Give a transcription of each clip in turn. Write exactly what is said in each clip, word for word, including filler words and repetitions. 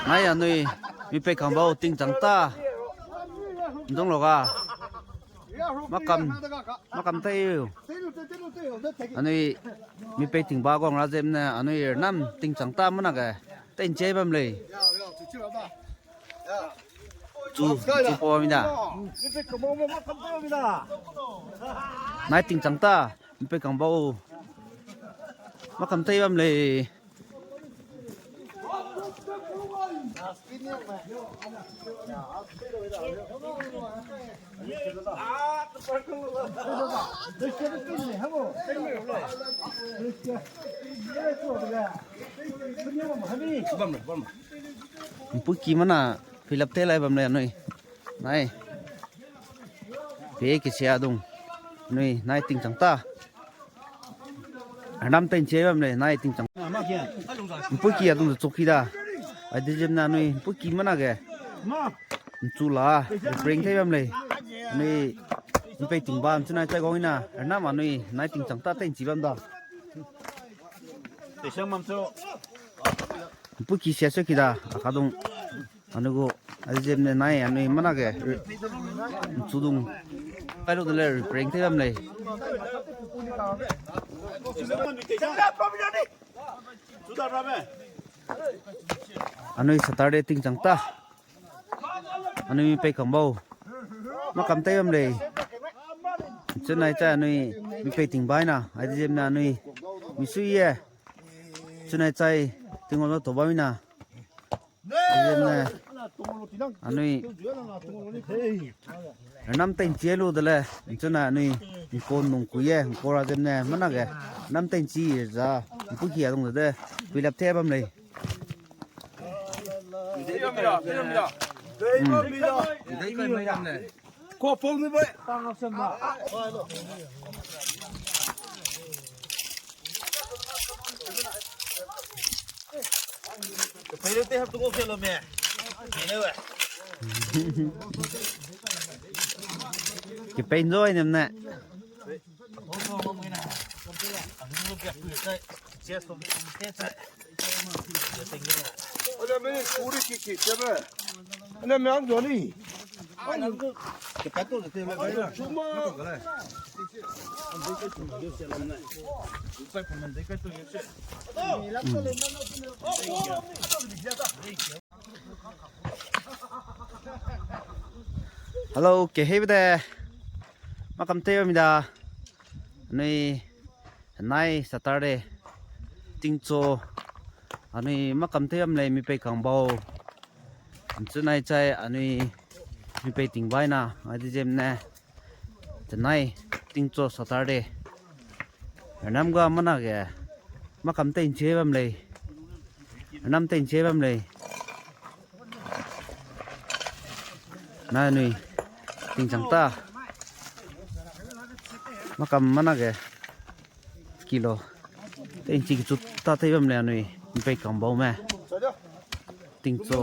Nai anui, mi pei kang bau tingchang ta. Ndong lo ga. Makam, makam tei. Anui, mi pei ting ba guang ra zem ne, anui nam tingchang ta mana ge. Tei nche bam lei. Chu, chu po mi da. Nai tingchang ta. Mpe kang bau. Makam tei bam lei. Mpuiki mana fill up te lai bam lei anui. Nai. Pe kesia dung. Anui nai tingchang ta. Anam tei nche bam lei, nai tingchang. Mpuiki adung ze chukki da. Ai de zem na anui mpuiki mana ge. Nchu la, ring tei bam lei. Anui mpe ting bam chunai chai gong ina. Anam anui nai tingchang ta tei nchi bam da. Mpuiki sia seki da, akadung. Anui gu, ai zem ne nai, anui mana ge, nchu dung. Kai lu de le, ring tei bam lei. Anui Saturday tingchang ta. Anui mi pei kang bau. Makam tei bam lei. Chunai chai anui mi pei ting bai na. Ai de zem na anui. Mi sui ye. Chunai chai ting lo to bam na. Ai zem ne. Anui. Anam tei nchi lu de le. Chunai anui. Nkon nung kui ye. Nkon ra zem ne. Mana ge. Anam tei nchi za. Mpuiki adung de. Fill up te bam lei. Kepei nzoi nem ne. Hello, kehebe de. Makam tei bam mi da. Anui nai Saturday. Tingcho. Anui makam tei bam lei mi pei kang bau. Chunai chai anui mi pei ting bai na. Ai de zem ne. Chunai tingcho Saturday. Anam ga mana ge. Makam tei nche bam lei. Anam tei nche bam lei. Nai anui. Tingchang ta. Makam mana ge. Kilo. Tei nchi kichu ta tei bam lei anui. Mpe kang bau me. Tingcho.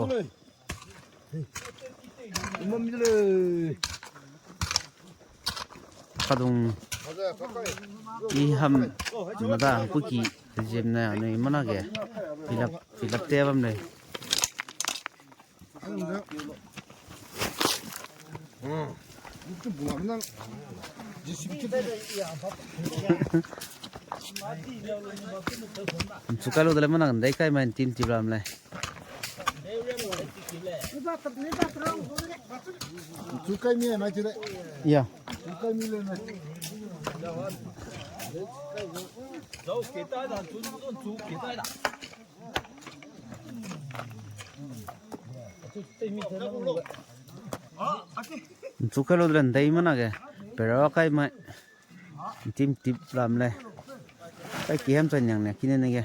Kadung i ham mada kuki zem ne anui mana ge fill up, fill up te bam lei. Nchu kai lu de le mana ndai kai mai ntin ti ram lei. Nchu kai mi mai ti le. Ya. Nchu kai mi le mai. Nchu kai lu de le ndai mana ge. Pera kai mai. Ntim tip lam lei. Kai ki hem chai niang ne kine ne ge.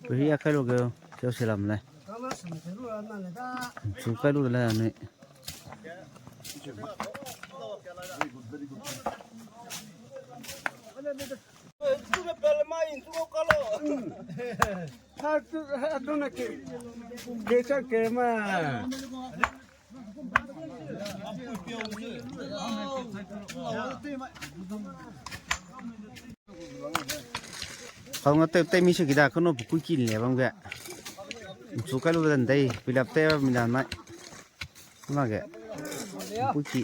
Peri a kai lu ge. Sio se lam lei. Nchu kai lu de le anui. Kau nga tew tei mi se ki da, kano pekui ki le bam ge. Nchu kai lu den dei, pilap te ba mi da nai. Mage. Pekui ki.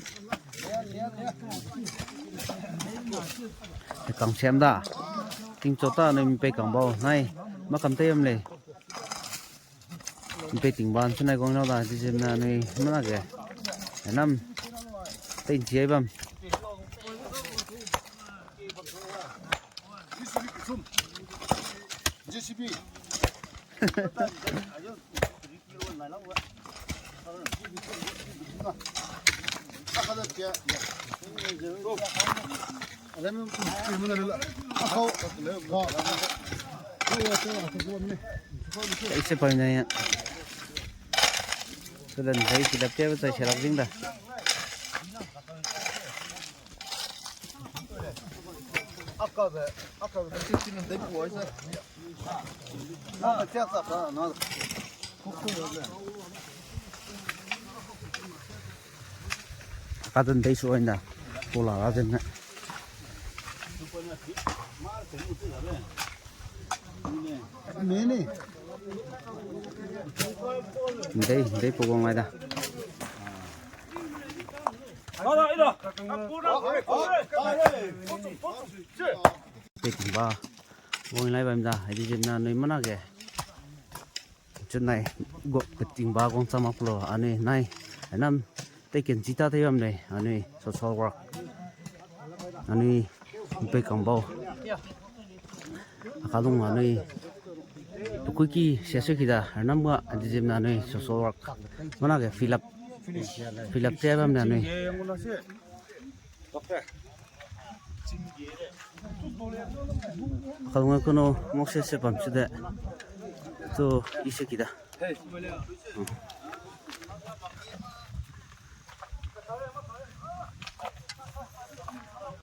Kang siam da. Ting cho ta nui mi pei kang bau. Nai. Ma kam tei bam lei. Mpe tingba nchu nai guang lau da, di zim na nui mana ge. Enam. Tei nchi ai bam. J C B. Ise pai na ya. Sudan zai ki dap te ba chai se lak ding da. Ka den dei su oina. Pula la den na. Ndei, ndei pu guang lai da. Pe tingba guang lai bam da, ai di zim na nui mana ge. Chunai, go, pe tingba guang cham mak lo, anui nai, anam, tei ken chi ta tei bam lei, anui social work. Anui, mpe kang bau. Akalung anui, pekui ki sia se ki da, anam ga, ai di zim na anui social work. Mana ge fill up, fill up te bam lei anui. Kalunga kono mok se se bam su de. Tu i se ki da.